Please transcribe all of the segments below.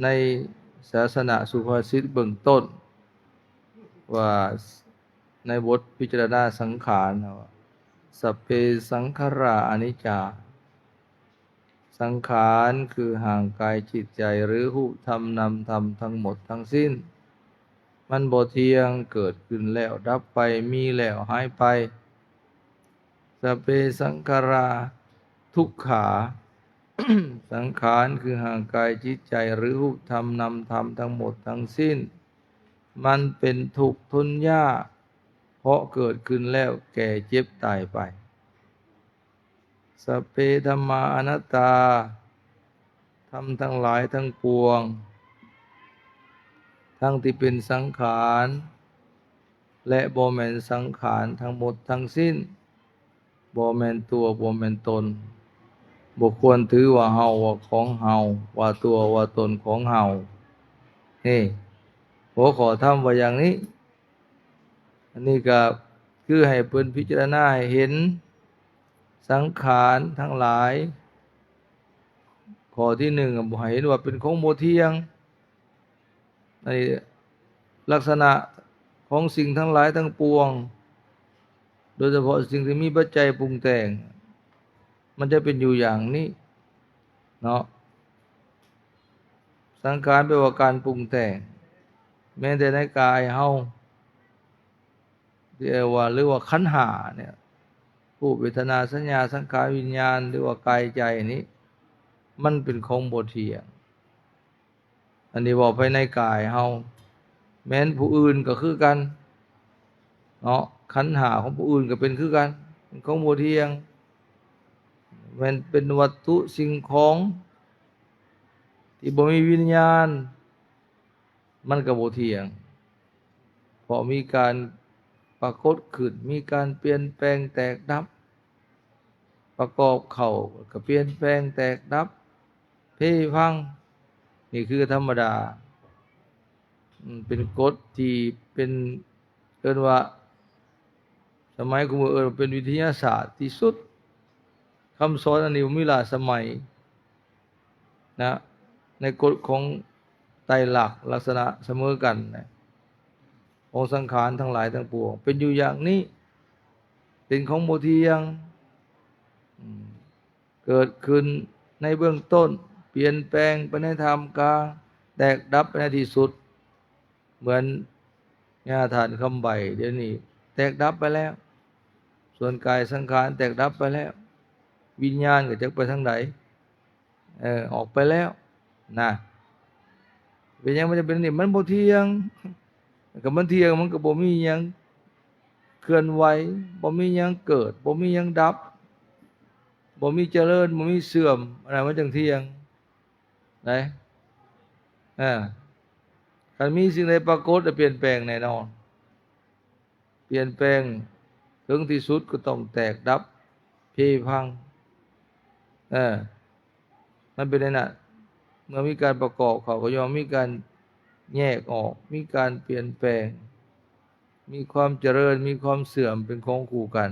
ໃນສາສະນະສຸພາສິດເບື້ອງຕົ້ນ ວ່າໃນບົດພິຈາລະນາສັງຂານວ່າ ສັບເປສັງຂາຣາອະນິດຈາ ສັງຂານຄືຮ່າງກາຍຈິດໃຈ ຫຼື ຮູບທຳນາມທຳທັງໝົດທັງສິ້ນ ມັນບໍ່ທ່ຽງ ເກີດຂຶ້ນແລ້ວດັບໄປ ມີແລ້ວຫາຍໄປ. ສັບເປສັງຂາຣາທຸກຂາ ສັງຂານຄືຮ່າງກາຍຈິດໃຈ ຫຼື ຮູບທຳນາມທຳທັງໝົດທັງສິ້ນ ມັນເປັນທຸກທົນຍາກ ເພາະເກີດຂຶ້ນແລ້ວແກ່ເຈັບຕາຍໄປ. ສັບເປທຳມາອະນັດຕາ ທຳທັງຫຼາຍທັງປວງ ທັງທີ່ເປັນສັງຂານ ແລະ ບໍ່ແມ່ນສັງຂານ ທັງໝົດທັງສິ້ນ ບໍ່ແມ່ນຕົວ ບໍ່ແມ່ນຕົນ ບໍ່ຄວນຖືວ່າເຮົາ ວ່າຂອງເຮົາ ວ່າຕົວ ວ່າຕົນຂອງເຮົາ. ນີ້ ຫົວຂໍ້ທຳວ່າຢ່າງນີ້. ອັນນີ້ກໍຄືໃຫ້ເພິ່ນພິຈາລະນາໃຫ້ເຫັນສັງຂານທັງຫຼາຍ. ຂໍ້ທີໜຶ່ງ ໃຫ້ເຫັນວ່າເປັນຂອງບໍ່ທ່ຽງ. ໃນລັກສະນະຂອງສິ່ງທັງຫຼາຍທັງປວງ ໂດຍສະເພາະສິ່ງທີ່ມີປັດໄຈປຸງແຕ່ງ ມັນຈະເປັນຢູ່ຢ່າງນີ້ເນາະ. ສັງຂານແປວ່າການປຸງແຕ່ງ ແມ່ນແຕ່ໃນກາຍເຮົາ ເອີ້ນວ່າ ຫຼືວ່າຂັນຫ້ານີ້ ຮູບ ເວທະນາ ສັນຍາ ສັງຂານ ວິນຍານ ຫຼືວ່າກາຍໃຈນີ້ ມັນເປັນຂອງບໍ່ທ່ຽງ. ອັນນີ້ເວົ້າພາຍໃນກາຍເຮົາ ແມ່ນຜູ້ອື່ນກໍຄືກັນເນາະ ຂັນຫ້າຂອງຜູ້ອື່ນກໍເປັນຄືກັນ ເປັນຂອງບໍ່ທ່ຽງ. ແມ່ນເປັນວັດຖຸສິ່ງຂອງທີ່ບໍ່ມີວິນຍານ ມັນກໍບໍ່ທ່ຽງ ເພາະມີການປາກົດຂຶ້ນ ມີການປ່ຽນແປງແຕກດັບ ປະກອບເຂົ້າກໍປ່ຽນແປງແຕກດັບ ເພພັງ ນີ້ຄືທຳມະດາ. ອືມ ເປັນກົດທີ່ເປັນ ເອີ້ນວ່າ ສະໄໝຄຸມື້ເອີ້ນວ່າເປັນວິທະຍາສາດທີ່ສຸດ. ຄຳສອນອັນນີ້ບໍ່ມີລ້າສະໄໝນະ ໃນກົດຂອງໄຕລັກ ລັກສະນະສະເໝີກັນນະ ຂອງສັງຂານທັງຫຼາຍທັງປວງ ເປັນຢູ່ຢ່າງນີ້ ເປັນຂອງບໍ່ທ່ຽງ. ອືມ ເກີດຂຶ້ນໃນເບື້ອງຕົ້ນ ປ່ຽນແປງໄປໃນທ່າມກາງ ແຕກດັບໄປໃນທີ່ສຸດ. ເໝືອນຍາທາດຄຳໃບ ດຽວນີ້ແຕກດັບໄປແລ້ວ ສ່ວນກາຍສັງຂານແຕກດັບໄປແລ້ວ ວິນຍານກໍຈັກໄປທາງໃດ ເອີ ອອກໄປແລ້ວນະ. ເປັນຫຍັງມັນຈະເປັນອັນນີ້? ມັນບໍ່ທ່ຽງ. ຄັນມັນທ່ຽງ ມັນກໍບໍ່ມີຫຍັງເຄື່ອນໄຫວ ບໍ່ມີຫຍັງເກີດ ບໍ່ມີຫຍັງດັບ ບໍ່ມີຈະເລີນ ບໍ່ມີເສື່ອມ ອັນນັ້ນມັນຈັ່ງທ່ຽງ. ໄດ້ ເອີ ຄັນມີສິ່ງໃດປາກົດ ແລະ ປ່ຽນແປງແນ່ນອນ ປ່ຽນແປງເຖິງທີ່ສຸດກໍຕ້ອງແຕກດັບ ເພພັງ. ເອີ ມັນເປັນແນວນັ້ນ. ເມື່ອມີການປະກອບເຂົ້າ ກໍຍ່ອມມີການແຍກອອກ ມີການປ່ຽນແປງ ມີຄວາມຈະເລີນ ມີຄວາມເສື່ອມ ເປັນຂອງຄູ່ກັນ.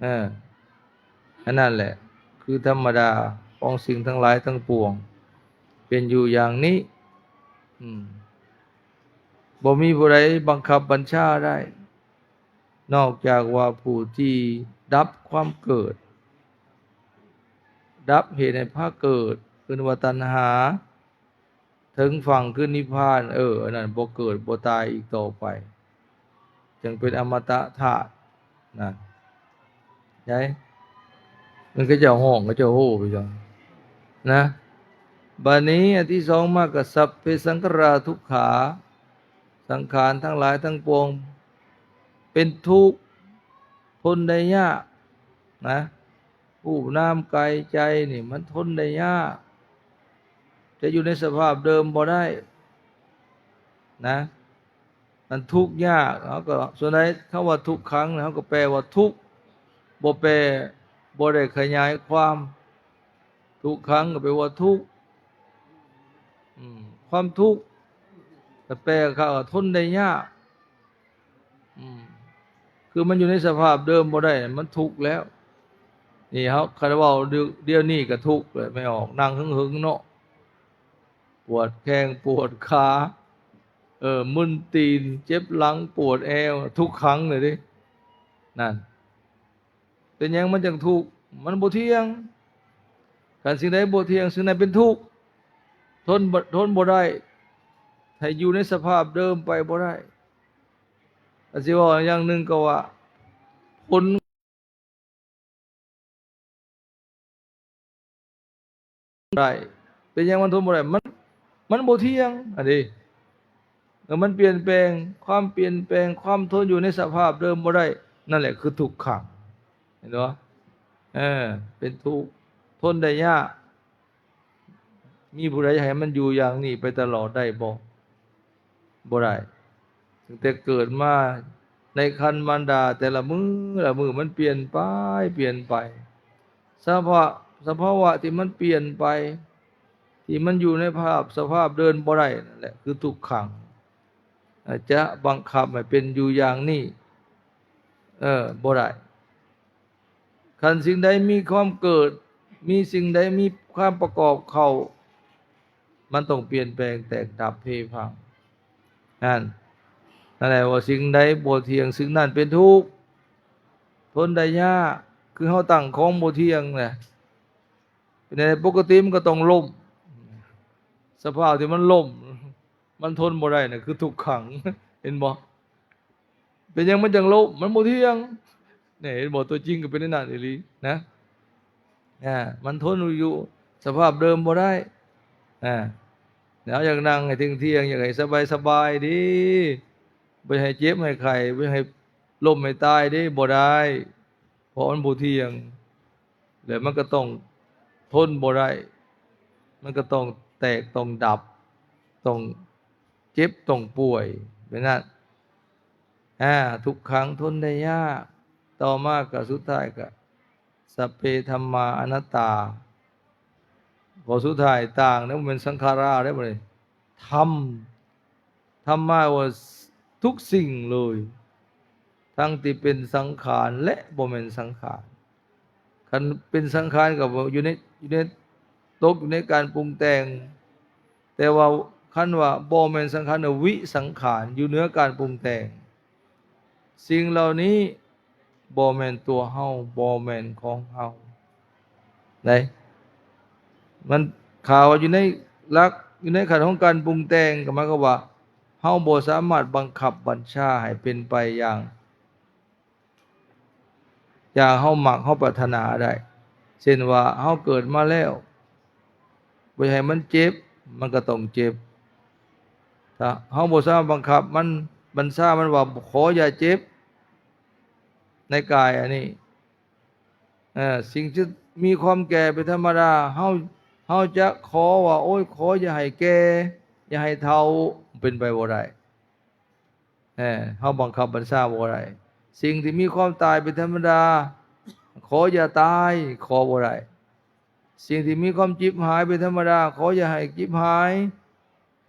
ເອີ ອັນນັ້ນແຫຼະ ຄືທຳມະດາຂອງສິ່ງທັງຫຼາຍທັງປວງ ເປັນຢູ່ຢ່າງນີ້. ອືມ ບໍ່ມີຜູ້ໃດບັງຄັບບັນຊາໄດ້ ນອກຈາກວ່າຜູ້ທີ່ດັບຄວາມເກີດ ດັບເຫດໃຫ້ພາເກີດ ເອີ້ນວ່າຕັນຫາ ເຖິງຝັ່ງຄືນິບພານ ເອີ ອັນນັ້ນບໍ່ເກີດບໍ່ຕາຍອີກຕໍ່ໄປ ຈຶ່ງເປັນອະມະຕະທາດນະ. ໄດ້ ມັນເຂົາເຈົ້າຮ້ອງ ເຂົາເຈົ້າໂຮໄປຈັ່ງນະ. ບາດນີ້ອັນທີສອງມາກໍ ສັບເພສັງຂາຣາທຸກຂາ ສັງຂານທັງຫຼາຍທັງປວງເປັນທຸກ ທົນໄດ້ຍາກນະ. ຮູບນາມກາຍໃຈນີ້ມັນທົນໄດ້ຍາກ ຈະຢູ່ໃນສະພາບເດີມບໍ່ໄດ້ນະ ມັນທຸກຍາກ. ເຮົາກໍ ສ່ວນໃດຄຳວ່າທຸກຂັງ ເຮົາກໍແປວ່າທຸກ ບໍ່ແປ ບໍ່ໄດ້ຂະຫຍາຍຄວາມ. ທຸກຂັງກໍແປວ່າທຸກ ອືມ ຄວາມທຸກ ກໍແປວ່າທົນໄດ້ຍາກ. ອືມ ຄືມັນຢູ່ໃນສະພາບເດີມບໍ່ໄດ້ ມັນທຸກແລ້ວ. ນີ້ເຮົາຄັນເວົ້າດຽວນີ້ກໍທຸກແລ້ວ ແມ່ອອກ ນັ່ງເຫິງໆເນາະ ປວດແຂ້ງປວດຂາ ເອີ ມຶນຕີນ ເຈັບຫຼັງ ປວດແອວ ທຸກຂັງເລີຍເດ້ ນັ້ນ. ເປັນຫຍັງມັນຈັ່ງທຸກ? ມັນບໍ່ທ່ຽງ. ຄັນສິ່ງໃດບໍ່ທ່ຽງ ສິ່ງນັ້ນເປັນທຸກ ທົນບໍ່ ທົນບໍ່ໄດ້ ໃຫ້ຢູ່ໃນສະພາບເດີມໄປບໍ່ໄດ້. ອາດຊິເວົ້າຢ່າງໜຶ່ງກໍວ່າ ຜົນ ໄດ້. ເປັນຫຍັງມັນທົນບໍ່ໄດ້? ມັນ ມັນບໍ່ທ່ຽງ ອັນນີ້ ເອີ ມັນປ່ຽນແປງ. ຄວາມປ່ຽນແປງ ຄວາມທົນຢູ່ໃນສະພາບເດີມບໍ່ໄດ້ ນັ້ນແຫຼະຄືທຸກຂັງ ເຫັນບໍ່? ເອີ ເປັນທຸກ ທົນໄດ້ຍາກ. ມີຜູ້ໃດໃຫ້ມັນຢູ່ຢ່າງນີ້ໄປຕະຫຼອດໄດ້ບໍ່? ບໍ່ໄດ້. ຕັ້ງແຕ່ເກີດມາໃນຄັນມານດາ ແຕ່ລະມື້ລະມື້ມັນປ່ຽນໄປ ປ່ຽນໄປ. ສະພາ ສະພາວະທີ່ມັນປ່ຽນໄປ ທີ່ມັນຢູ່ໃນພາບ ສະພາບເດີມບໍ່ໄດ້ ນັ້ນແຫຼະຄືທຸກຂັງ. ອາດຈະບັງຄັບໃຫ້ເປັນຢູ່ຢ່າງນີ້ ເອີ ບໍ່ໄດ້. ຄັນສິ່ງໃດມີຄວາມເກີດ ມີສິ່ງໃດມີຄວາມປະກອບເຂົ້າ ມັນຕ້ອງປ່ຽນແປງ ແຕກດັບ ເພພັງ ນັ້ນ. ນັ້ນແຫຼະວ່າສິ່ງໃດບໍ່ທ່ຽງ ສິ່ງນັ້ນເປັນທຸກ ທົນໄດ້ຍາກ. ຄືເຮົາຕັ້ງຂອງບໍ່ທ່ຽງນະ ເປັນໃດ ປົກກະຕິມັນກໍຕ້ອງລົ້ມ. ສະພາບທີ່ມັນລົ້ມ ມັນທົນບໍ່ໄດ້ນະ ຄືທຸກຂັງ ເຫັນບໍ່? ເປັນຫຍັງມັນຈັ່ງລົ້ມ? ມັນບໍ່ທ່ຽງ. ນີ້ ເຫັນບໍ່? ຕົວຈິງກໍເປັນແນວນັ້ນອີ່ຫຼີນະ. ອາ ມັນທົນຢູ່ສະພາບເດີມບໍ່ໄດ້. ອາ ແລ້ວຢາກນັ່ງໃຫ້ທ່ຽງໆ ຢາກໃຫ້ສະບາຍໆ ດີ ບໍ່ໃຫ້ເຈັບໃຫ້ໄຂ້ ບໍ່ໃຫ້ລົ້ມໃຫ້ຕາຍເດ້ ບໍ່ໄດ້. ເພາະມັນບໍ່ທ່ຽງ ແລ້ວມັນກໍຕ້ອງທົນບໍ່ໄດ້ ມັນກໍຕ້ອງແຕກ ຕ້ອງດັບ ຕ້ອງເຈັບ ຕ້ອງປ່ວຍ ແບບນັ້ນ. ອາ ທຸກຂັງ ທົນໄດ້ຍາກ. ຕໍ່ມາກໍສຸດທ້າຍກໍ ສັບເປທຳມາອະນັດຕາ. ຂໍ້ສຸດທ້າຍຕ່າງເດ້ ບໍ່ແມ່ນສັງຂາຣາເດ້ ບໍ່ໄດ້ ທຳ ທຳມາວ່າທຸກສິ່ງເລີຍ ທັງທີ່ເປັນສັງຂານ ແລະ ບໍ່ແມ່ນສັງຂານ. ຄັນເປັນສັງຂານກໍຢູ່ໃນ ຢູ່ໃນ ຕົກຢູ່ໃນການປຸງແຕ່ງ. ແຕ່ວ່າຄັນວ່າບໍ່ແມ່ນສັງຂານ ເອີ້ນວິສັງຂານ ຢູ່ເໜືອການປຸງແຕ່ງ. ສິ່ງເຫຼົ່ານີ້ບໍ່ແມ່ນຕົວເຮົາ ບໍ່ແມ່ນຂອງເຮົາ ໃດ໋. ມັນ ຖ້າວ່າຢູ່ໃນຫຼັກ ຢູ່ໃນຂັ້ນຂອງການປຸງແຕ່ງ ກໍໝາຍຄວາມວ່າ ເຮົາບໍ່ສາມາດບັງຄັບບັນຊາໃຫ້ເປັນໄປຢ່າງ ຢ່າງເຮົາມັກ ເຮົາປາດຖະໜາໄດ້. ເຊັ່ນວ່າ ເຮົາເກີດມາແລ້ວ ບໍ່ໃຫ້ມັນເຈັບ ມັນກໍຕ້ອງເຈັບ. ຖ້າເຮົາບໍ່ສາມາດບັງຄັບມັນ ບັນຊາມັນວ່າ ຂໍຢ່າເຈັບ ໃນກາຍອັນນີ້. ເອີ ສິ່ງທີ່ມີຄວາມແກ່ເປັນທຳມະດາ ເຮົາ ເຮົາຈະຂໍວ່າ ໂອ້ຍ ຂໍຢ່າໃຫ້ແກ່ ຢ່າໃຫ້ເຖົ້າ ເປັນໄປບໍ່ໄດ້. ເອີ ເຮົາບັງຄັບບັນຊາບໍ່ໄດ້. ສິ່ງທີ່ມີຄວາມຕາຍເປັນທຳມະດາ ຂໍຢ່າຕາຍ ຂໍບໍ່ໄດ້. ສິ່ງທີ່ມີຄວາມຈິບຫາຍເປັນທຳມະດາ ຂໍຢ່າໃຫ້ຈິບຫາຍ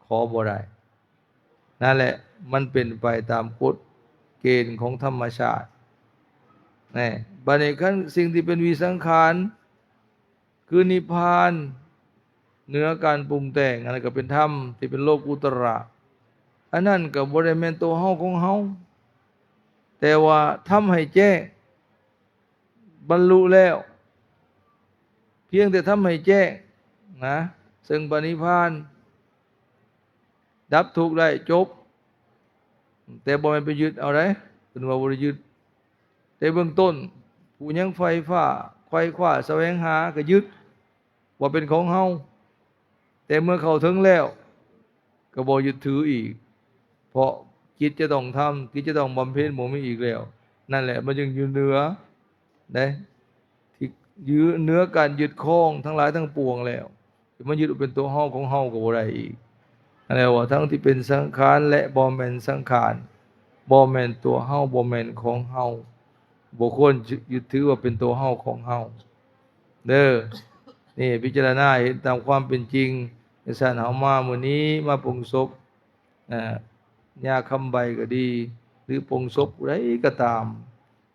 ຂໍບໍ່ໄດ້. ນັ້ນແຫຼະ ມັນເປັນໄປຕາມກົດເກນຂອງທຳມະຊາດ. ແນ່ ບັດນີ້ ຄັນສິ່ງທີ່ເປັນວິສັງຂານ ຄືນິບພານ ເໜືອການປຸງແຕ່ງ ອັນນັ້ນກໍເປັນທຳທີ່ເປັນໂລກຸດຕະລະ. ອັນນັ້ນກໍບໍ່ໄດ້ແມ່ນຕົວເຮົາຂອງເຮົາ ແຕ່ວ່າທຳໃຫ້ແຈ້ງ ບັນລຸແລ້ວ ພຽງແຕ່ທຳໃຫ້ແຈ້ງນະ ເຊິ່ງພະນິບພານ ດັບທຸກໄດ້ ຈົບ. ແຕ່ບໍ່ແມ່ນໄປຍຶດເອົາໃດ໋ ເພິ່ນວ່າບໍ່ໄດ້ຍຶດ. ແຕ່ເບື້ອງຕົ້ນ ຜູ້ຍັງໄຟຟ້າ ໄຂວ່ຄວ້າ ສະແຫວງຫາ ກໍຍຶດວ່າເປັນຂອງເຮົາ. ແຕ່ເມື່ອເຂົ້າເຖິງແລ້ວ ກໍບໍ່ຍຶດຖືອີກ ເພາະກິດຈະຕ້ອງທຳ ກິດຈະຕ້ອງບຳເພັນ ບໍ່ມີອີກແລ້ວ. ນັ້ນແຫຼະ ມັນຈຶ່ງຢູ່ເໜືອ ເດ້ ທີ່ຢູ່ເໜືອການຍຶດຄອງທັງຫຼາຍທັງປວງແລ້ວ ຈະມາຍຶດເອົາເປັນຕົວເຮົາຂອງເຮົາກໍບໍ່ໄດ້ອີກ. ນັ້ນແຫຼະວ່າ ທັງທີ່ເປັນສັງຂານ ແລະ ບໍ່ແມ່ນສັງຂານ ບໍ່ແມ່ນຕົວເຮົາ ບໍ່ແມ່ນຂອງເຮົາ ບໍ່ຄວນຍຶດຖືວ່າເປັນຕົວເຮົາຂອງເຮົາເດີ. ນີ້ ພິຈາລະນາເຫັນຕາມຄວາມເປັນຈິງ. ຈັ່ງຊັ້ນ ເຮົາມາມື້ນີ້ມາປົງສົບ ອາ ຍາຄຳໃບກໍດີ ຫຼື ປົງສົບຜູ້ໃດກໍຕາມ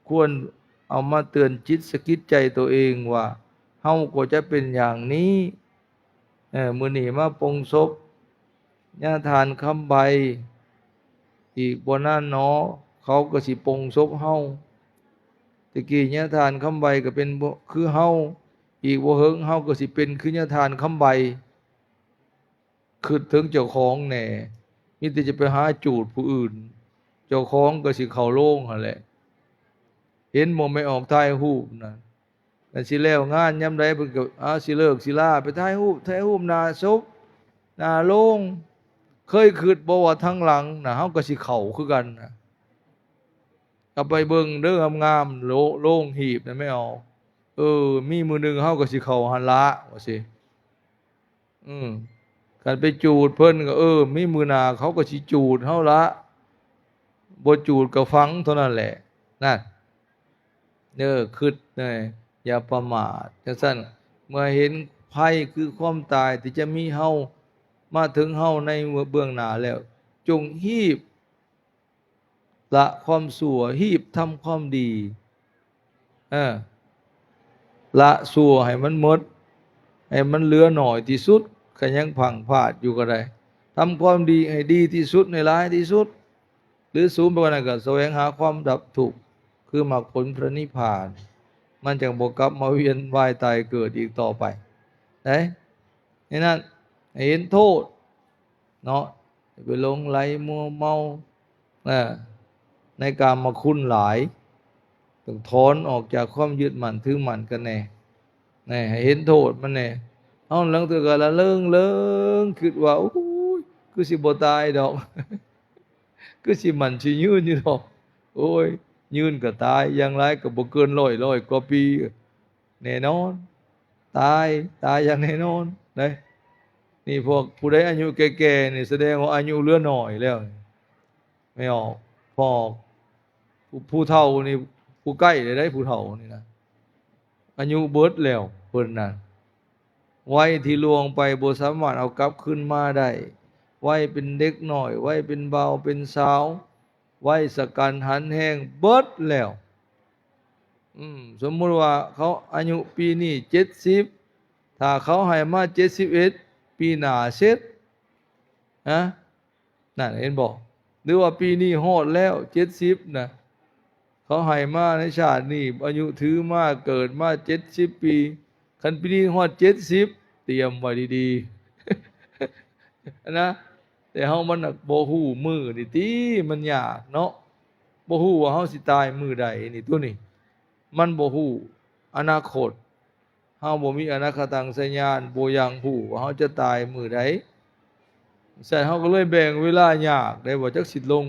ຄວນເອົາມາເຕືອນຈິດສະກິດໃຈໂຕເອງວ່າ ເຮົາກໍຈະເປັນຢ່າງນີ້. ເອີ ມື້ນີ້ມາປົງສົບ ຍາທ່ານຄຳໃບ ອີກບໍ່ນານໜໍ ເຂົາກໍຊິປົງສົບເຮົາ. ແຕ່ກີ້ຍາທ່ານຄຳໃບກໍເປັນບໍ່ຄືເຮົາ, ອີກບໍ່ເຫິງເຮົາກໍຊິເປັນຄືຍາທ່ານຄຳໃບ. ຄິດເຖິງເຈົ້າຂອງແດ່, ມີແຕ່ຈະໄປຫາຈູດຜູ້ອື່ນ, ເຈົ້າຂອງກໍຊິເຂົ້າໂລງຫັ້ນແຫຼະ. ເຫັນບໍ່ແມ່ອອກຖ່າຍຮູບນະ? ຄັນຊິແລ້ວງານຍາມໃດ ເພິ່ນກໍ ອາ ຊິເລີກຊິລາ ໄປຖ່າຍຮູບ, ຖ່າຍຮູບໜ້າສົບ ໜ້າໂລງ. ເຄີຍຄິດບໍ່ວ່າທາງຫຼັງນະ ເຮົາກໍຊິເຂົ້າຄືກັນນະ? ເອົາໄປເບິ່ງເດີງາມໆ ໂລ ໂລງຮີບນະແມ່ອອກ. ເອີ ມີມື້ໜຶ່ງເຮົາກໍຊິເຂົ້າຫັ້ນລະ ວ່າຊີ້. ອືມ ຄັນໄປຈູດເພິ່ນກໍ ເອີ ມີມື້ໜ້າເຂົາກໍຊິຈູດເຮົາລະ, ບໍ່ຈູດກໍຝັງເທົ່ານັ້ນແຫຼະ. ນັ້ນ ເດີ ຄິດແດ່ ຢ່າປະໝາດ. ຈັ່ງຊັ້ນ ເມື່ອເຫັນໄພຄືຄວາມຕາຍທີ່ຈະມີເຮົາ ມາເຖິງເຮົາໃນເບື້ອງໜ້າແລ້ວ, ຈົ່ງຮີບ ລະຄວາມຊົ່ວ ຮີບທຳຄວາມດີ. ເອີ ລະຊົ່ວໃຫ້ມັນໝົດ, ໃຫ້ມັນເຫຼືອໜ້ອຍທີ່ສຸດ, ຄັນຍັງພັ່ງພາດຢູ່ກໍໄດ້. ທຳຄວາມດີໃຫ້ດີທີ່ສຸດ, ໃຫ້ຫຼາຍທີ່ສຸດ, ຫຼືສູງໄປກວ່ານັ້ນກໍສະແຫວງຫາຄວາມດັບທຸກ ຄືມັກຜົນພະນິບພານ, ມັນຈັ່ງບໍ່ກັບມາວຽນວ່າຍຕາຍເກີດອີກຕໍ່ໄປ. ໄດ້ ໃນນັ້ນ ໃຫ້ເຫັນໂທດເນາະ, ຢ່າໄປຫຼົງໄຫຼມົວເມົາ ເອີ ໃນກາມະຄຸນຫຼາຍ. ຕ້ອງຖອນອອກຈາກຄວາມຍຶດໝັ້ນຖືໝັ້ນກັນແດ່. ໃຫ້ເຫັນໂທດມັນແດ່. ເຮົາລາງເທື່ອກໍລະເລີງໆ ຄິດວ່າ ໂອ້ຍ ຄືຊິບໍ່ຕາຍດອກ, ຄືຊິໝັ້ນຊິຍືນຢູ່ດອກ. ໂອ້ຍ ຍືນກໍຕາຍ, ຢ່າງຫຼາຍກໍບໍ່ເກີນຮ້ອຍ ຮ້ອຍກວ່າປີ. ແນ່ນອນ ຕາຍ, ຕາຍຢ່າງແນ່ນອນເດ້. ນີ້ພວກຜູ້ໃດອາຍຸແກ່ໆ ນີ້ສະແດງວ່າອາຍຸເຫຼືອໜ້ອຍແລ້ວ. ແມ່ນອອກ ພວກຜູ້ ຜູ້ເຖົ້ານີ້ ຜູ້ໃກ້ໄດ້ ຜູ້ເຖົ້ານີ້ນະ ອາຍຸເບິດແລ້ວເພິ່ນນະ. ໄວທີ່ລ່ວງໄປບໍ່ສາມາດເອົາກັບຄືນມາໄດ້. ໄວເປັນເດັກນ້ອຍ, ໄວເປັນບ່າວເປັນສາວ, ໄວສະກັນຫັນແຮງເບິດແລ້ວ. ອືມ ສົມມຸດວ່າເຂົາອາຍຸປີນີ້ເຈັດສິບ, ຖ້າເຂົາໃຫ້ມາເຈັດສິບເອັດ ປີໜ້າເສັດ ນະ. ນັ້ນເຫັນບໍ່? ຫຼືວ່າປີນີ້ຮອດແລ້ວເຈັດສິບນະ, ເຂົາໃຫ້ມາໃນຊາດນີ້ ອາຍຸຖືມາເກີດມາເຈັດສິບປີ, ຄັນປີນີ້ຮອດເຈັດສິບ ຕຽມໄວ້ດີໆ ນະ. ແຕ່ເຮົາມັນນະບໍ່ຮູ້ມື້ນີ້ຕິ, ມັນຍາກເນາະ, ບໍ່ຮູ້ວ່າເຮົາຊິຕາຍມື້ໃດນີ້, ໂຕນີ້ມັນບໍ່ຮູ້ອະນາຄົດ. ເຮົາບໍ່ມີອະນາຄະຕັງສະຍານ, ບໍ່ຍັງຮູ້ວ່າເຮົາຈະຕາຍມື້ໃດ. ສະນັ້ນເຮົາກໍເລີຍແບ່ງເວລາຍາກໄດ້ ວ່າຈັກຊິລົງ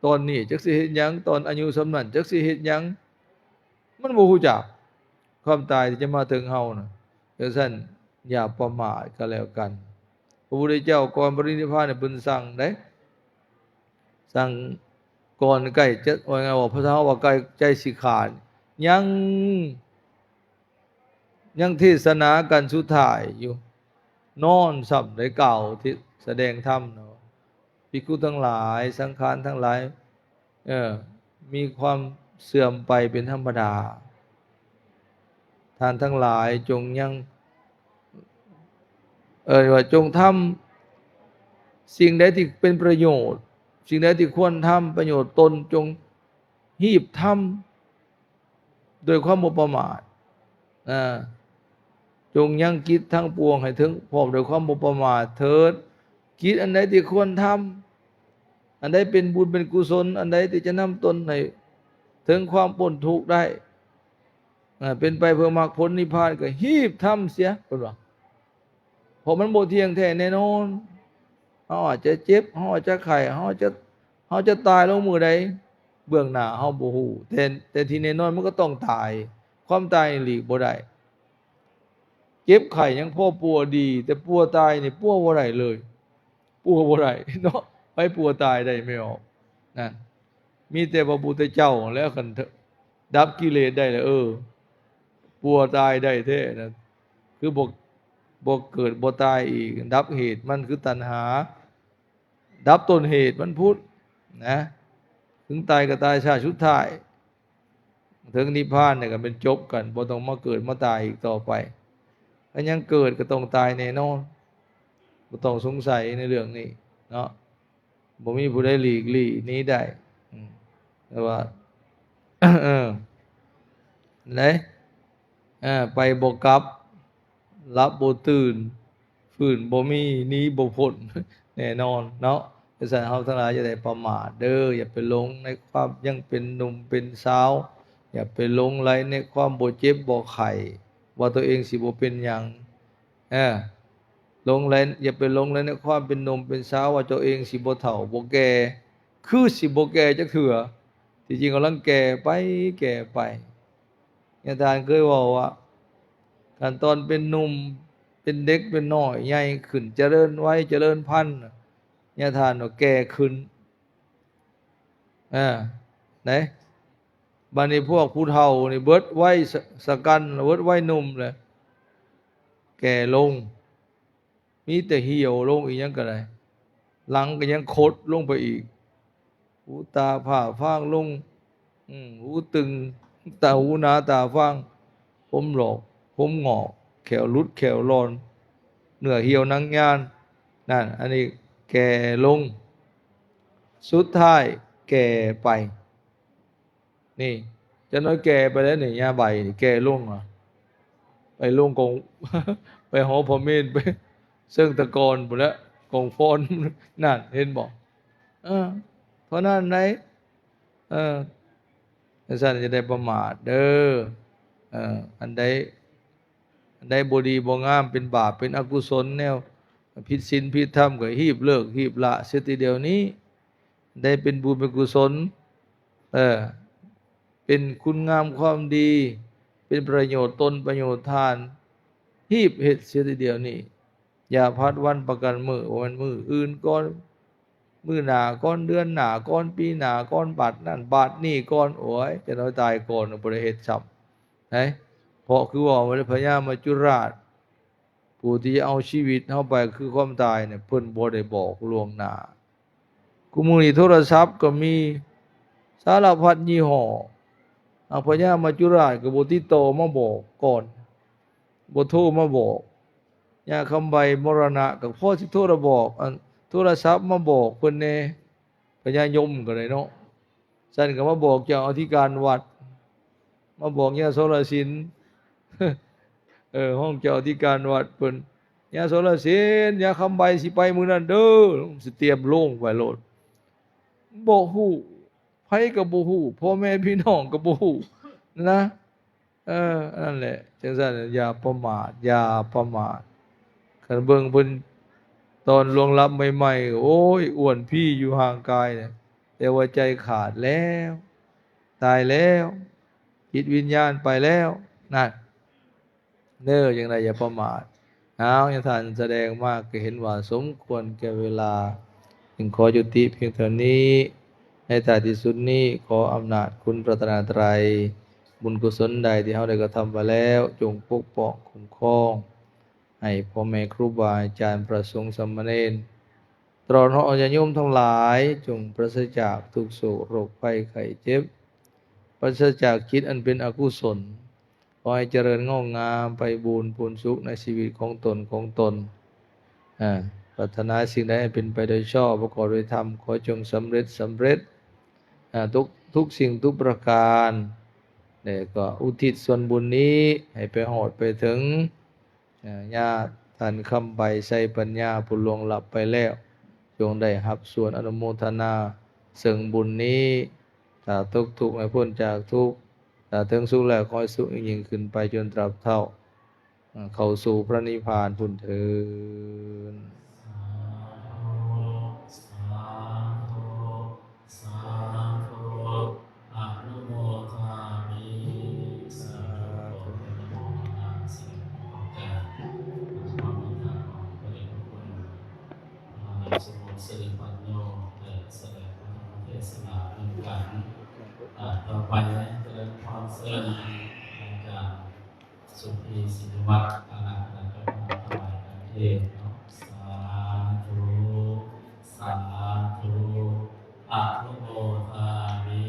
ຕອນນີ້ ຈັກຊິເຮັດຫຍັງ, ຕອນອາຍຸສ່ຳນັ້ນຈັກຊິເຮັດຫຍັງ, ມັນບໍ່ຮູ້ຈັກຄວາມຕາຍທີ່ຈະມາເຖິງເຮົານະ. ຈັ່ງຊັ້ນຢ່າປະໝາດກໍແລ້ວກັນ. ພະພຸດທະເຈົ້າກ່ອນປະລິນິບພານເພິ່ນສັ່ງເດ້, ສັ່ງກ່ອນໃກ້ຈະ ວ່າໄງ ວ່າພະເຈົ້າວ່າໃກ້ໃຈຊິຂາດ ຍັງ ຍັງເທສະໜາກັນສຸດທ້າຍຢູ່, ນອນຊ້ຳໄດ້ກ່າວທີ່ສະແດງທຳເນາະ. ພິກຂຸທັງຫຼາຍ, ສັງຂານທັງຫຼາຍ, ເອີ ມີຄວາມເສື່ອມໄປເປັນທຳມະດາ. ທ່ານທັງຫຼາຍຈົ່ງຍັງ ເອີ້ນວ່າຈົ່ງທຳສິ່ງໃດທີ່ເປັນປະໂຫຍດ, ສິ່ງໃດທີ່ຄວນທຳປະໂຫຍດຕົນ, ຈົ່ງຮີບທຳ ດ້ວຍຄວາມບໍ່ປະໝາດ. ອາ ຈົ່ງຍັງກິດທັງປວງໃຫ້ເຖິງພ້ອມດ້ວຍຄວາມບໍ່ປະໝາດເຖີດ. ກິດອັນໃດທີ່ຄວນທຳ, ອັນໃດເປັນບຸນເປັນກຸສົນ, ອັນໃດທີ່ຈະນຳຕົນໃຫ້ເຖິງຄວາມພົ້ນທຸກໄດ້, ອາ ເປັນໄປເພື່ອມັກຜົນນິບພານ ກໍຮີບທຳເສຍ ເພິ່ນວ່າ. ເພາະມັນບໍ່ທ່ຽງແທ້ແນ່ນອນ. ເຮົາອາດຈະເຈັບ, ເຮົາອາດຈະໄຂ້, ເຮົາຈະ, ເຮົາຈະຕາຍລົງມື້ໃດ ເບື້ອງໜ້າເຮົາບໍ່ຮູ້. ແຕ່, ແຕ່ທີ່ແນ່ນອນມັນກໍຕ້ອງຕາຍ. ຄວາມຕາຍນີ້ຫຼີກບໍ່ໄດ້. ເຈັບໄຂ້ຍັງພໍປົວດີ, ແຕ່ປົວຕາຍນີ້ປົວບໍ່ໄດ້ເລີຍ. ປົວບໍ່ໄດ້ເນາະ. ໃຜປົວຕາຍໄດ້ແມ່ອອກ? ນັ້ນ. ມີແຕ່ພະພຸດທະເຈົ້າແລ້ວ ຄັນດັບກິເລດໄດ້ແລ້ວ ເອີ ປົວຕາຍໄດ້ແທ້ນະ, ຄືບໍ່, ບໍ່ເກີດບໍ່ຕາຍອີກ, ດັບເຫດມັນຄືຕັນຫາ, ດັບຕົ້ນເຫດມັນພຸ້ນນະ, ເຖິງຕາຍກໍຕາຍຊາດສຸດທ້າຍ, ເຖິງນິບພານນີ້ກໍແມ່ນຈົບກັນ, ບໍ່ຕ້ອງມາເກີດມາຕາຍອີກຕໍ່ໄປ. ຄັນຍັງເກີດກໍຕ້ອງຕາຍແນ່ນອນ. ບໍ່ຕ້ອງສົງໄສໃນເລື່ອງນີ້ເນາະ. ບໍ່ມີຜູ້ໃດຫຼີກລີ້ໜີໄດ້. ອືມ ແຕ່ວ່າ ເອີ ໃດ ເອີ ໄປບໍ່ກັບ ຫຼັບບໍ່ຕື່ນ ຟື້ນບໍ່ມີ ໜີບໍ່ພົ້ນ ແນ່ນອນເນາະ. ຈັ່ງຊັ້ນເຮົາທັງຫຼາຍຢ່າໄດ້ປະໝາດເດີ້. ຢ່າໄປຫຼົງໃນຄວາມຍັງເປັນໜຸ່ມເປັນສາວ. ຢ່າໄປຫຼົງໄຫຼໃນຄວາມບໍ່ເຈັບບໍ່ໄຂ້ ວ່າຕົວເອງຊິບໍ່ເປັນຫຍັງ. ເອີ ຫຼົງໄຫຼ ຢ່າໄປຫຼົງໄຫຼໃນຄວາມເປັນໜຸ່ມເປັນສາວ ວ່າເຈົ້າເອງຊິບໍ່ເຖົ້າບໍ່ແກ່. ຄືຊິບໍ່ແກ່ຈັກເທື່ອ. ທີ່ຈິງກຳລັງແກ່ໄປ ແກ່ໄປ. ຍາທ່ານເຄີຍເວົ້າວ່າ ຄັນຕອນເປັນໜຸ່ມ ເປັນເດັກ ເປັນນ້ອຍ ໃຫຍ່ຂຶ້ນ ຈະເລີນໄວ ຈະເລີນພັນ ຍາທ່ານວ່າແກ່ຂຶ້ນ. ເອີ ເດ້. ບັດນີ້ພວກຜູ້ເຖົ້ານີ້ເບິດໄວຊະ ຊະກັນ ເບິດໄວໜຸ່ມແລ້ວ ແກ່ລົງ. ມີແຕ່ຫ່ຽວລົງ ອີ່ຫຍັງກໍໄດ້ ຫຼັງກໍຍັງຄົດລົງໄປອີກ ຫູຕາພ້າຟາງລົງ ອືມ ຫູຕຶງ ຕາຫູໜາຕາຟາງ ຜົມຫຼອກ ຜົມຫງອກ ແຂ້ວຫຼຸດແຂ້ວຫຼອນ ເນື້ອຫ່ຽວໜັງຍານ ນັ້ນ ອັນນີ້ແກ່ລົງ ສຸດທ້າຍແກ່ໄປ. ນີ້ ຈັກໜ້ອຍແກ່ໄປແລ້ວນີ້ ຍາໃບນີ້ແກ່ລົງ ອະ ໄປລົງກອງ ໄປຫໍພະເມນ ໄປເຊີງຕະກອນພຸ້ນແຫຼະ ກອງຟອນ ນັ້ນ ເຫັນບໍ່? ເອີ ເທົ່ານັ້ນໃດ໋. ເອີ ຈັ່ງຊັ້ນຢ່າໄດ້ປະໝາດເດີ້. ເອີ ອັນໃດ ອັນໃດບໍ່ດີບໍ່ງາມ ເປັນບາບເປັນອະກຸສົນ ແນວຜິດສິນຜິດທຳ ກໍຮີບເລີກຮີບລະເສຍແຕ່ດຽວນີ້. ໄດ້ເປັນບຸນເປັນກຸສົນ ເອີ ເປັນຄຸນງາມຄວາມດີ ເປັນປະໂຫຍດຕົນປະໂຫຍດທ່ານ ຮີບເຮັດເສຍແຕ່ດຽວນີ້. ຢ່າພັດວັນປະກັນມື້ ບໍ່ແມ່ນມື້ອື່ນກ່ອນ ມື້ໜ້າກ່ອນ ເດືອນໜ້າກ່ອນ ປີໜ້າກ່ອນ ບາດນັ້ນບາດນີ້ກ່ອນ. ໂອ້ຍ ຈະໜ້ອຍຕາຍກ່ອນ ບໍ່ໄດ້ເຮັດຊ້ຳ ເດ້. ເພາະຄືວ່າ ພະຍາມະຈຸລາດ ຜູ້ທີ່ຈະເອົາຊີວິດເຮົາໄປຄືຄວາມຕາຍນີ້ ເພິ່ນບໍ່ໄດ້ບອກລ່ວງໜ້າ. ຄູ່ມື້ນີ້ໂທລະສັບກໍມີສາລະພັດຍີ່ຫໍ້ ອາ ພະຍາມະຈຸລາດກໍບໍ່ຕິດຕໍ່ມາບອກກ່ອນ ບໍ່ໂທມາບອກ. ຍາຄຳໃບມໍລະນະກໍພໍຊິໂທລະບອກ ອັນ ໂທລະສັບມາບອກເພິ່ນແດ່. ພະຍາຍົມກໍໄດ້ເນາະ. ຊັ້ນກໍມາບອກເຈົ້າອະທິການວັດ ມາບອກຍາໂສລະສິນ ເອີ ຫ້ອງເຈົ້າອະທິການວັດເພິ່ນ ຍາໂສລະສິນ ຍາຄຳໃບຊິໄປມື້ນັ້ນເດີ້ ຊິຕຽມໂລງໄວ້ໂລດ. ບໍ່ຮູ້ ໃຜກໍບໍ່ຮູ້ ພໍ່ແມ່ພີ່ນ້ອງກໍບໍ່ຮູ້ນະ. ເອີ ອັນນັ້ນແຫຼະ ຈັ່ງຊັ້ນ ຢ່າປະໝາດ ຢ່າປະໝາດ. ຄັນເບິ່ງເພິ່ນຕອນລ່ວງລັບໃໝ່ໆ ໂອ້ຍ ອ້ວນພີຢູ່ຮ່າງກາຍ ແຕ່ວ່າໃຈຂາດແລ້ວ ຕາຍແລ້ວ ຈິດວິນຍານໄປແລ້ວ ນັ້ນເດີ. ຈັ່ງໃດຢ່າປະໝາດ. ເອົາ ຍາທ່ານສະແດງມາກໍເຫັນວ່າສົມຄວນແກ່ເວລາ ຈຶ່ງຂໍຍຸຕິພຽງເທົ່ານີ້. ໃນທ້າຍທີ່ສຸດນີ້ ຂໍອຳນາດຄຸນພະລັດຕະນະໄຕ ບຸນກຸສົນໃດທີ່ເຮົາໄດ້ກະທຳໄວ້ແລ້ວ ຈົ່ງປົກປ້ອງຄຸ້ມຄອງ ໃຫ້ພໍ່ແມ່ຄູບາອາຈານ ພະສົງສາມະເນນ ຕະຫຼອດຮອດຍາດໂຍມທັງຫຼາຍ ຈົ່ງປາສະຈາກທຸກໂສກໂລກໄພໄຂ້ເຈັບ ປາສະຈາກຈິດອັນເປັນອະກຸສົນ. ຂໍໃຫ້ຈະເລີນງອກງາມໄພບູນພູນສຸກໃນຊີວິດຂອງຕົນ ຂອງຕົນ. ອາ ປາດຖະໜາສິ່ງໃດໃຫ້ເປັນໄປໂດຍຊອບ ປະກອບດ້ວຍທຳ ຂໍຈົ່ງສຳເລັດ ສຳເລັດ ອາ ທຸກ ທຸກສິ່ງທຸກປະການ. ແລະກໍອຸທິດສ່ວນບຸນນີ້ໃຫ້ໄປຮອດໄປເຖິງ ຍາທ່ານຄຳໃບ ໄຊປັນຍາ ຜູ້ລ່ວງລັບໄປແລ້ວ ຈົ່ງໄດ້ຮັບສ່ວນອະນຸໂມທະນາເຊິ່ງບຸນນີ້. ຖ້າຕົກທຸກໃຫ້ພົ້ນຈາກທຸກ ຖ້າເຖິງສຸກແລ້ວ ຂໍໃຫ້ສຸກຍິ່ງໆຂຶ້ນໄປຈົນຕາບເທົ່າ ເຂົ້າສູ່ພະນິບພານພຸ້ນເທີ້ນ. ສາທຸ ສາທຸ ສາທຸ ອະນຸໂມທາມິ ສາທຸ ອະນຸໂມທາມິ ສາທຸ ຂອບໃຈ ຄວາມເມດຕາຂອງພະເດດພະຄຸນ ພະມະຫາສົມບົດສິລິປັນໂນ ໄດ້ສະແດງພະທຳເທດສະໜານຳກັນ. ອາ ຕໍ່ໄປຈະເລີນພອນເຊີນອາຈານ ສຸພີ ສິນວັດ ຄະນະຄະນະເຈົ້າພະນັກຖວາຍການເທດເນາະ. ສາທຸ ສາທຸ ອະນຸໂມທາມິ.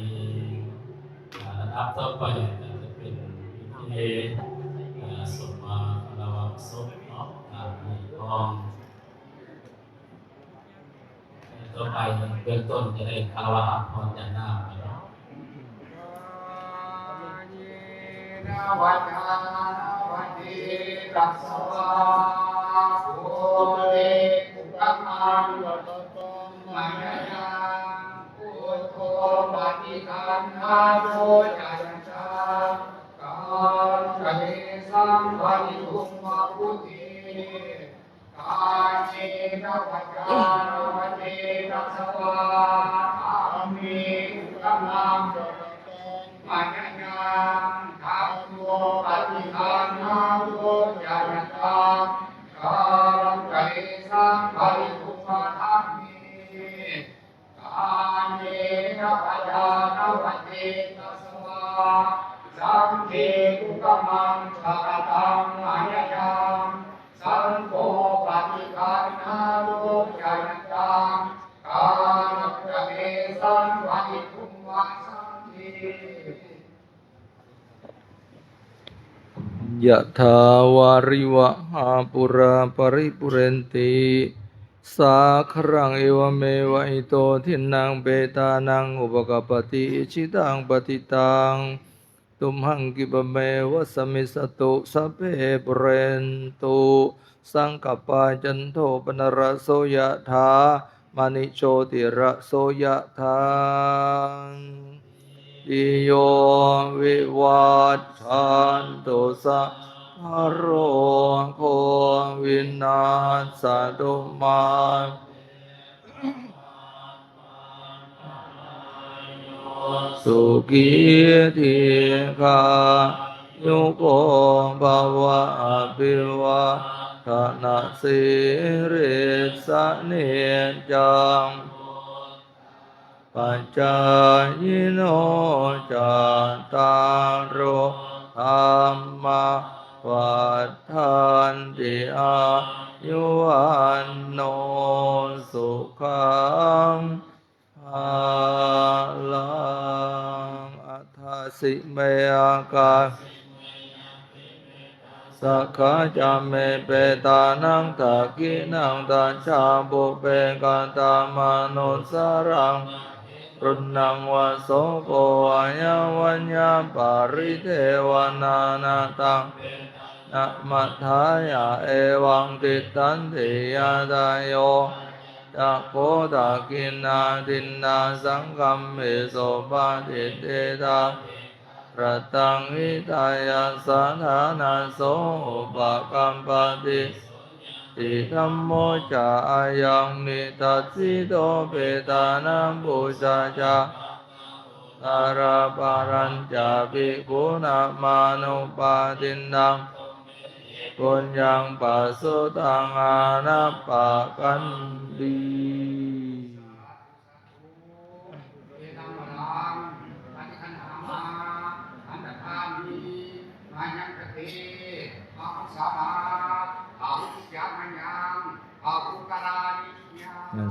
ລຳດັບຕໍ່ໄປກໍຈະເປັນພິທີ ເອີ ສົມມາຄາລະວະສົບເນາະ ຕາມຮີດຄອງ ຕໍ່ໄປເບື້ອງຕົ້ນຈະໄດ້ຄາລະວະຮັບພອນຈາກນ້າໄປເນາະ. ກາເມນະວະຈານະວະເຈຕະສະວາ ໂພເຣ ກຸກະມັງ ກະຕະຕັງ ມະຍະຍັງ ພຸດໂທ ປະຕິຄັນນາໂຕ ຈະຍັນຕັງ ກາລັງ ກະເມສັງ ປະຕິຄຸມມະພຸດເທ ກາເມນະວະຈານະວະເຈຕະສະວາ ທຳເມ ກຸກະມັງ ກະຕະຕັງ ມະຍະຍັງ ທຳໂມ ປະຕິຄັນນາໂຕ ຈະຍັນຕັງ ກາລັງ ກະເມສັງ ປະຕິຄຸມມະທຳເມ ກາເມນະວະຈານະວະເຈຕະສະວາ ສັງເຄ ກຸກະມັງ ກະຕະຕັງ ມະຍະຍັງ ສັງໂຄ ປະຕິຄັນນາໂຕ ຈະຍັນຕັງ ກາລັງ ກະເມສັງ ປະຕິຄຸມມະສັງເຄ. ຍະຖາວາຣິວະຫາປູຣາປະລິປູເຣນຕິ ສາຄະລັງ ເອວະເມວະ ອິໂຕ ທິນນັງ ເປຕານັງ ອຸປະກັບປະຕິ ອິດຖິຕັງ ປະຕິຕັງ ຕຸມຫັງ ກິປະເມວະ ສະມິດສະຕຸ ສັບເພ ປູເຣນຕຸ ສັງກະປາ ຈັນໂທ ປະນະລະໂສ ຍະຖາ ມະນິ ໂຊຕິລະໂສ ຍະຖາ ຕິໂຍ ວິວັດທັນຕຸ ສັບພະໂລໂຄ ວິນັດສະຕຸ ມາ ສຸຂີ ທີຄາຍຸໂກ ພະວະ ອະພິວາທະນະ ສີລິສສະ ນິຈຈັງ ປະຈາຍິໂນ ຈັດຕາໂຣ ທຳມາ ວັດທັນຕິ ອາຍຸ ວັນໂນ ສຸຂັງ ພະລັງ ອັດຖະສິເມ ອາກາ ສະຂະຈະເມ ເປຕານັງ ທັກຂິນັງ ຕັດສາ ປຸບເປ ກະຕາມານຸສສາລັງ ມະເຫ ລຸນນັງ ວະໂສໂກ ວາຍາວັນຍາ ປະລິເທວະນາ ນະຕັງ ເປຕານັງ ມັດຖາຍາ ເອວັງ ຕິດທັນຕິ ຍະຖາໂຍ ຈະໂຄ ທັກຂິນາ ທິນນາ ສັງຄຳເມ ໂສ ປະຕິເຕທາ ເພທາ ຣະຕັງ ຫິຕາຍະ ສະຖານະໂສ ອຸປະກັບປະຕິ ໂສຍາ ຕິທຳໂມ ຈະອາຍັງ ນິທັດສິໂຕ ເພທານັງ ປຸຊາຈາ ຕາລະປະລັນຈາ ພິກຂຸນະມານຸປະຕິນນາ ໂສ ເມຫິ ປຸນຍັງ ປະສຸຕັງ ອານັບປະກັນຕິ.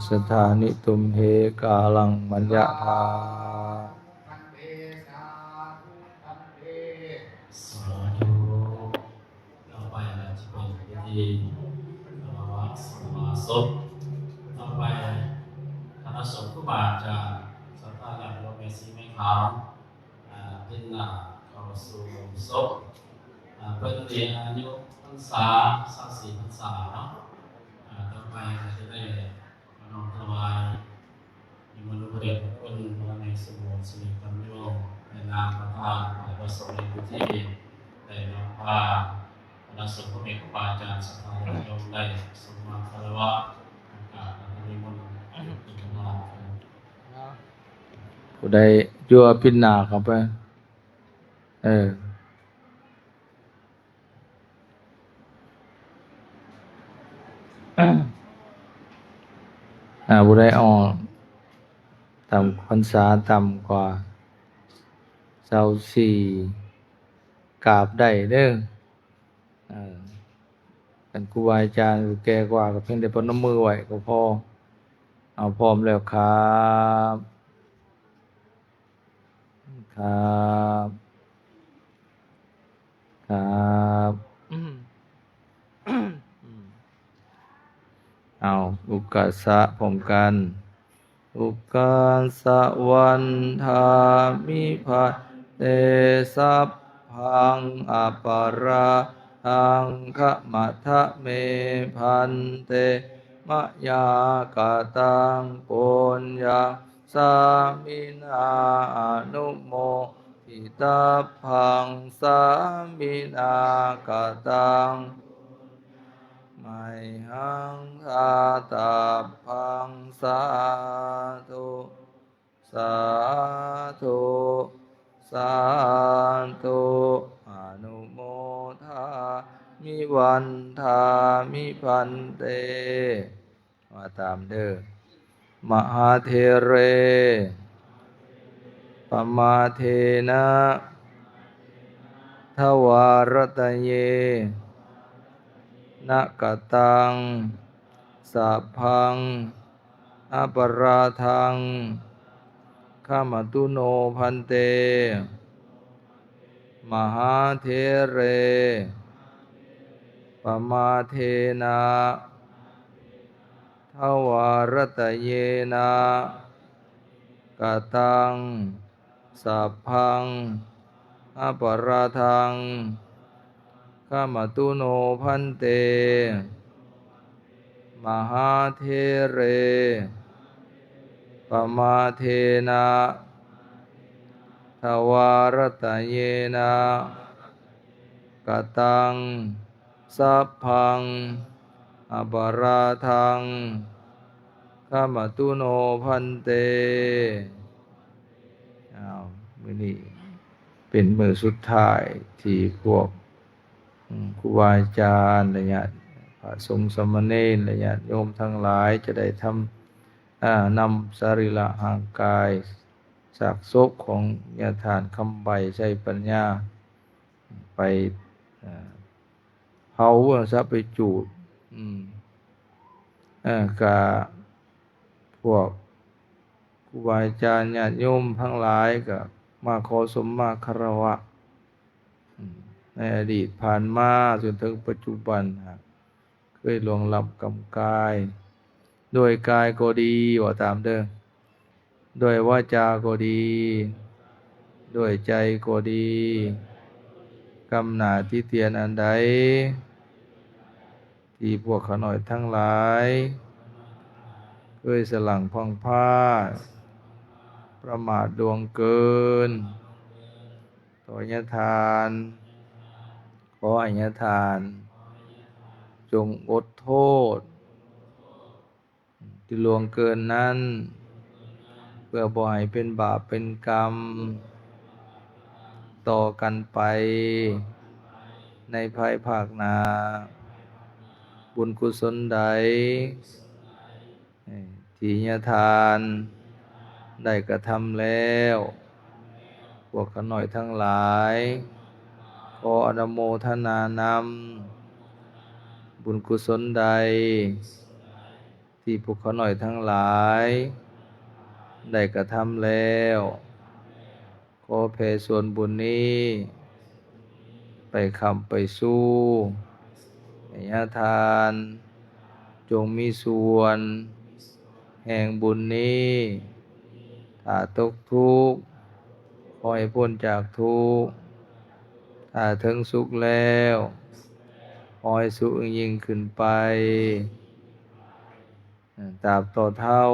ສະຖານິຕຸມເຫ ກາລັງ ມັນຍະຖາ. ສາທຸ ຕໍ່ໄປກໍຈະເປັນພິທີ ສະມາສົບ. ຕໍ່ໄປ ຄະນະສົງຄະຄູບາອາຈານ ສັດທາຍາດໂຍມແມ່ຊີແມ່ຂາວ ອ່າ ເປັນໜ້າເຂົ້າສູ່ສົບ. ອ່າ ເພິ່ນນີ້ອາຍຸພັນສາ ຊາວສີ່ພັນສາເນາະ. ອ່າ ຕໍ່ໄປກໍຈະໄດ້ ນ້ອມຖວາຍນິມົນພະເດດພະຄຸນ ພະແມ່ສົມໂພດ ສິລິປັນໂຍ ໃນນາມປະທານ ແລະ ພະສົງໃນພິທີ ໄດ້ນຳພາຄະນະສົງເອກະບາຈານ ສັດທາຍາດໂຍມ ໄດ້ສົມມາຄາລະວະ ກາບນິມົນ ເປັນທະນາ. ຜູ້ໃດຢູ່ ອາ ປິດໜ້າເຂົ້າໄປ ເອີ. ອ່າ ຜູ້ໃດອອກ ຕ່ຳ ພັນສາຕ່ຳກວ່າຊາວສີ່ ກາບໄດ້ເດີ. ເອີ ຄັນຄູບາອາຈານແກ່ກວ່າ ກໍພຽງແຕ່ປະນົມມືໄວ້ກໍພໍ. ເອົາ ພ້ອມແລ້ວຄັບ. ຄັບ ຄັບ. ເອົາ ອຸກາສະພ້ອມກັນ. ທຸກຂະສະວັນທາມິພັນເຕ ສັບພັງອະປະລາທັງຂະມະທະເມພັນເຕ ມະຍາກະຕັງປຸນຍັງສາມິນາ ອະນຸໂມທິຕັບພັງສາມິນາ ກະຕັງ ໄມຫັງທາຕັບພັງ ສາທຸ ສາທຸ ສາທຸ ອະນຸໂມທາມິວັນທາມິພັນເຕ ວ່າຕາມເດີ ມະຫາເຖເຣ ປະມາເທນະ ທະວາຣັດຕະເຍນະ ກະຕັງ ສັບພັງ ອະປະລາທັງ ຂະມະຕຸໂນພັນເຕ ມະຫາເຖເຣ ປະມາເທນະ ທະວາຣັດຕະເຍນະ ກະຕັງ ສັບພັງ ອະປະລາທັງ ຂະມະຕຸໂນພັນເຕ ມະຫາເຖເຣ ປະມາເທນະ ທະວາຣັດຕະເຍນະ ກະຕັງ ສັບພັງ ອະປະລາທັງ ຂະມະຕຸໂນພັນເຕ. ອ້າວ ມື້ນີ້ເປັນມື້ສຸດທ້າຍທີ່ພວກ ອືມ ຄູບາອາຈານ ແລະ ຍາດ ພະສົງສາມະເນນ ແລະ ຍາດໂຍມທັງຫຼາຍຈະໄດ້ທຳ ອາ ນຳສະລີລະຮ່າງກາຍ ຊາກສົບຂອງຍາທ່ານຄຳໃບ ໄຊປັນຍາ ໄປ ເອີ ເຜົາ ວ່າຊະ ໄປຈູດ ອືມ ເອີ ກະພວກຄູບາອາຈານຍາດໂຍມທັງຫຼາຍກະມາຂໍສົມມາຄາລະວະ ອືມ ໃນອະດີດຜ່ານມາຈົນເຖິງປັດຈຸບັນ ຫາກເຄີຍລ່ວງລ້ຳກຳກາຍ ດ້ວຍກາຍກໍດີ ວ່າຕາມເດີ ດ້ວຍວາຈາກໍດີ ດ້ວຍໃຈກໍດີ ກຳໜ້າຕິຕຽນອັນໃດ ທີ່ພວກຂ້ານ້ອຍທັງຫຼາຍ ເຄີຍສະຫຼັ່ງພັ່ງພາ ປະໝາດລ່ວງເກີນ ຕໍ່ຍາທ່ານ ຂໍໃຫ້ຍາທ່ານ ຈົ່ງອົດໂທດ ທີ່ລ່ວງເກີນນັ້ນ ເພື່ອບໍ່ໃຫ້ເປັນບາບເປັນກຳຕໍ່ກັນໄປ ໃນພາຍພາກໜ້າ. ບຸນກຸສົນໃດ ທີ່ຍາທ່ານໄດ້ກະທຳແລ້ວ ພວກຂ້ານ້ອຍທັງຫຼາຍ ຂໍອະນຸໂມທະນານຳ ບຸນກຸສົນໃດ ທີ່ພວກຂ້ານ້ອຍທັງຫຼາຍໄດ້ກະທຳແລ້ວ ຂໍແຜ່ສ່ວນບຸນນີ້ໄປຄ້ຳໄປຊູ ໃຫ້ຍາທ່ານຈົ່ງມີສ່ວນແຫ່ງບຸນນີ້ ຖ້າຕົກທຸກ ຂໍໃຫ້ພົ້ນຈາກທຸກ ຖ້າເຖິງສຸກແລ້ວ ຂໍໃຫ້ສຸກຍິ່ງຂຶ້ນໄປ. ຕາບຕໍ່ເທົ່າ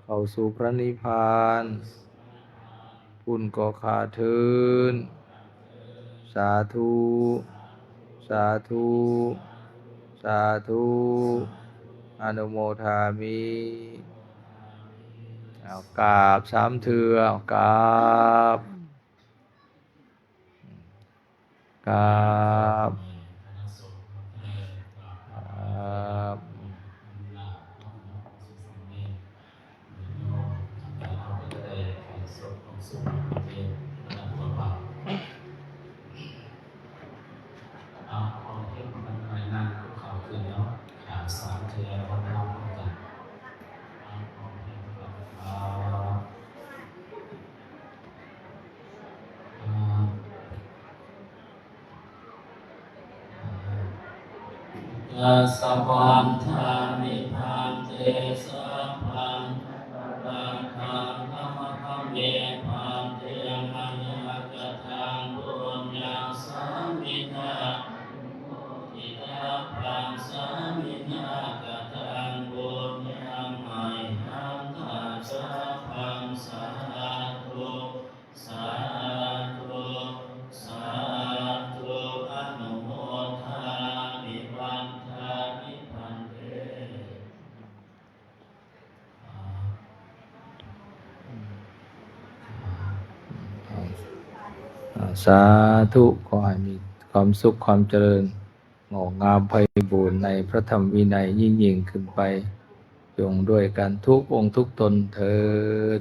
ເຂົ້າສູ່ພະນິບພານ ພຸ້ນກໍຂ້າເທີນ. ສາທຸ ສາທຸ ສາທຸ ອະນຸໂມທາມິ. ເອົາກາບສາມເທື່ອ ເອົາກາບ. ກາບ ກາບ ເອົາ ຂອງເພິ່ນເພິ່ນນັ້ນກໍເຂົ້າຂຶ້ນເນາະ ກາບສາມເທື່ອ ວັນທະນະນຳກັນ ເອົາ ຂອງເພິ່ນເພິ່ນ ກະສະວັນທາມິພັນເຕ ສັບພັງ ສາທຸ ຂໍໃຫ້ມີຄວາມສຸກຄວາມຈະເລີນ ງອກງາມໄພບູນໃນພະທຳວິໄນຍິ່ງໆຂຶ້ນໄປ ຈົ່ງດ້ວຍກັນທຸກອົງທຸກຕົນເທີ້ນ.